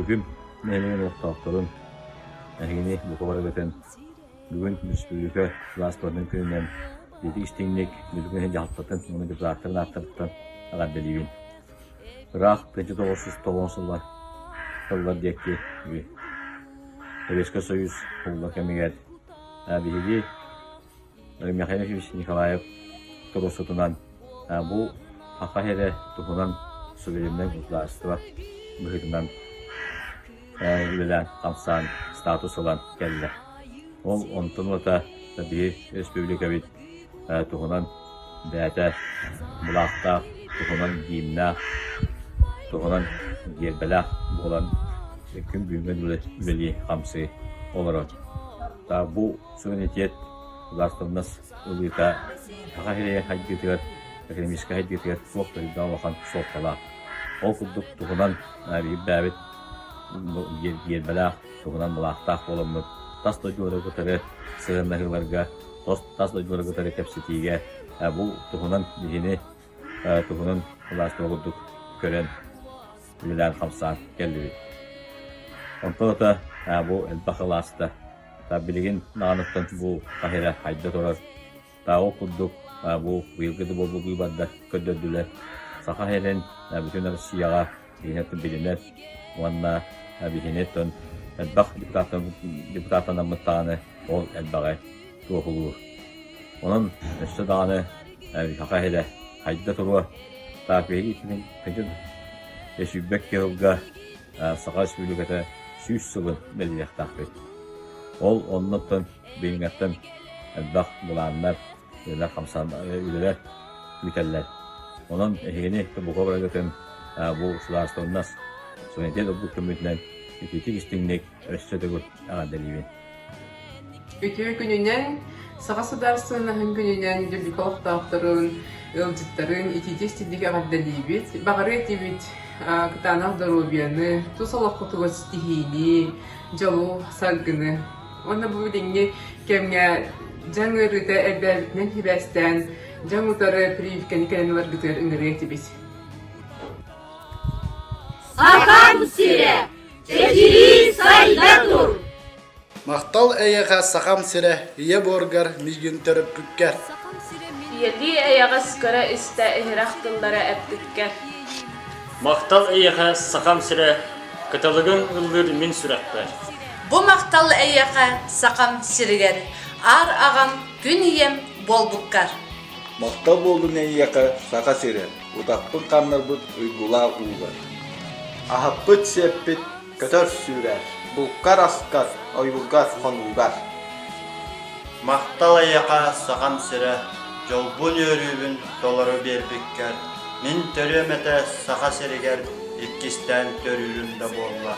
Дүллүкүм нэһилиэгин олохтоохторун, эһигини бука барыгытын бүгүн Республика Судаарыстыбатын күнүнэн итии истиҥник Дүллүкү дьаһалтатын уонна депутаттарын ааттарыттан эҕэрдэлиибин. Ыраах 1990 сыллар сыллар диэки Советскай Союз сууллар кэмигэр биһиги Михаил Ефимович Николаев туруорсуутунан бу Саха сирэ туһунан сувереннай государство быһыытынан үлэлээн хамсаан статус ылан кэллэ. Ол онтон ылата биһи республикабыт туһунан бэйэтэ былаахтаах, туһунан гимнээх, туһунан гиэрбэлээх буолан күн бүгүҥҥэ дылы үлэлии-хамсыы олорор. Бу суверенитет государственность ылыыта Саха сирэ сайдыытыгар, экономическай сайдыытыгар туох да үрдээх улахан суолталаах. Ол курдук туһунан биирдээбит гиэрбэлээх, туһунан былаахтаах буоламмыт тас дойдулары кытары сыһыаннаһыыларга, тас дойдулары кытары кэпсэтиигэ бу туһунан биһини туһунан былаастыба курдук көрөн үлэлээн-хамсаан кэллибит. Онтон ата бу элбэх ылааста билигин даҕаныттан бу хаһыра хайда турар Таа курдук бу быйылгы да буолбут быыбардар көрдөрдүлэр. Саха сирин бүтүн Россияҕа биһиэхэ билинэр уонна биһиэхэ элбэх депутаттанаммыт даҕаны ол элбэҕи туоһулуур. Онон өссө даҕаны Саха сирэ хайда туруо таах биһиги 2022 сылга Саха Республиката 100 сылын бэлиэтиэхтээхпит. Ол оннуттан билиҥҥэттэн элбэх былааннар, үлэлэр хамсаан үлэлэр күүтэллэр. Онон эһигини бука барыгытын бу судаарыстыбаннас суверенитет ылбыт көмөтүнэн итиитик истиҥник өссө төгүл эҕэрдэлиибин. Үтүө күнүнэн, Саха судаарыстыбаннаһын күнүнэн Дүллүкү олохтоохторун, ыалдьыттарын итиитик истиҥник эҕэрдэлиибит. Баҕарыа этибит кытаанах доруобуйаны, тус олоххутугар ситиһиини, дьолу, саргыны. Уонна бу билиҥҥи кэмҥэ дьаҥ ыарыыта элбээбитинэн сибээстээн, дьаҥ утары прививкэни кэлэн ыларгытыгар ыҥырыа этибит. Сахам сирэ, чэчирии сайда тур! Махтал эйиэхэ Сахам сирэ, ийэ буоргар миигин төрөппүккэр. Ийэлии эйэҕэс көрө-истэ иһирэх тыллары эппиккэр. Махтал эйиэхэ Сахам сирэ, кыталыгыҥ ыллыыр мин сүрэхпэр. Бу махтал эйиэхэ Сахам сиригэр, аар аҕам, күн ийэм буолбуккар. Махтал буоллун эйиэхэ Саха сирэ, утахпын ханнарбыт уйгулаах уугар. Аһаппыт-сиэппит көтөр-сүүрэр, булкар-аскар, ойуургар-хонуугар. Махтал эйиэхэ Сахам сирэ, дьолбун-үөрүүбүн толору биэрбиккэр, мин төрүөм этэ Саха сиригэр иккистээн төрүүрүм да буолла.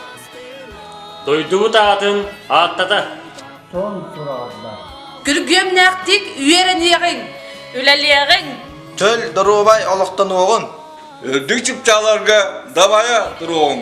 Дойдубут аатын ааттата. Тоҥ тураҕырдар. Күргүөмнээхтик үөрэниэҕиҥ, Үлэлиэҕиҥ! Чөл доруобай олохтонуоҕун! Үрдүк чыпчааларга дабайа туруоҕуҥ!